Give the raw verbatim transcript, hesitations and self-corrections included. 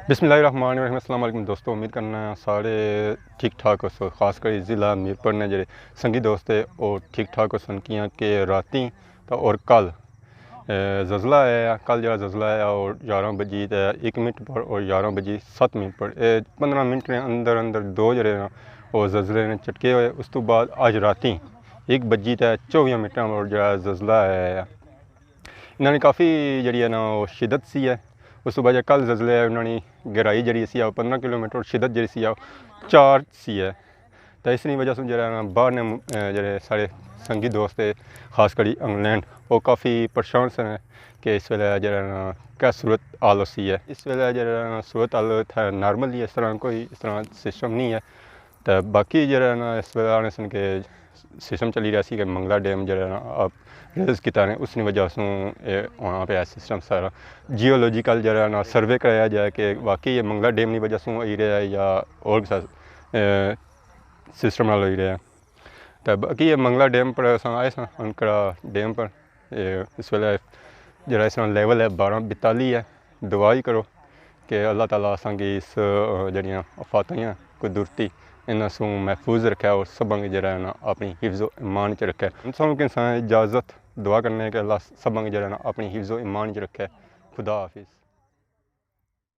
بسم اللہ الرحمن الرحیم۔ السلام علیکم دوستو، امید کرنا سارے ٹھیک ٹھاک ہو سو۔ خاص کر ضلع میرپور نے جڑے سنگی دوست ہے، اور ٹھیک ٹھاک ہو سن، کیاں کہ راتیں تا اور کل، اے، زلزلہ آیا۔ کل جڑا زلزلہ آیا، اور یارہ بجی تے ایک منٹ پر اور یارہ بجی ست منٹ پر، اے، پندرہ منٹ نے اندر اندر دو جڑے نا، وہ زلزلے نے چٹکے ہوئے۔ اس تو بعد اج راتیں ایک بجی تے چوبیاں منٹاں پر جڑا زلزلہ آیا ہے۔ انہاں نے کافی جڑی ہے نا، وہ شدت سی ہے۔ اس تو بعد جڑا کل زلزلے آئے، انہاں نے گہرائی جڑی سی ہے، وہ پندرہ کلومیٹر، اور شدت جڑی سی ہے، وہ چار سی ہے۔ تو اس نی وجہ سے جڑا نا، باہر نے، اے، جڑے سارے سنگی دوست ہے، خاص کری انگلینڈ، وہ کافی پریشان سن کہ اس ویلے جڑا نا، کیا صورت حال ہوسی ہے۔ اس ویلے جڑا نا، صورت حال اتھے نارمل ہی، اس طرح کوئی اس طرح سسٹم نہیں ہے۔ تو باقی جڑا نا، اس ویلے آنے سن کہ سسٹم چلی رہا سی کہ منگلا ڈیم جڑا نا، آپ ریز کیتا نے، اس نی وجہ سوں اے ہونا پیا سسٹم سارا۔ جیولوجیکل جڑا نا، سروے کرایا جائے کہ واقعی یہ منگلا ڈیم نی وجہ سوں ہوئی رہا ہے یا اور کسا، اے، سسٹم نال ہوئی رہا ہے۔ تے باقی یہ منگلا ڈیم پر اساں آئے ساں، انکڑا ڈیم پر۔ اے اس ویلے جڑا اس نا لیول ہے بارہ بتالی ہے۔ دعا ہی کرو کہ اللہ تعالیٰ اساں کی اس، اے، جڑیاں آفاتاں ہیں قدرتی، انہاں سوں محفوظ رکھے اور سبھاں کی جڑا ہے نا، اپنی حفظ و ایمان چ رکھے۔ انسان کی انسان اجازت، دعا کرنے کہ اللہ سبھاں کی جڑا ہے نا، اپنی حفظ و ایمان چ رکھے۔ خدا حافظ۔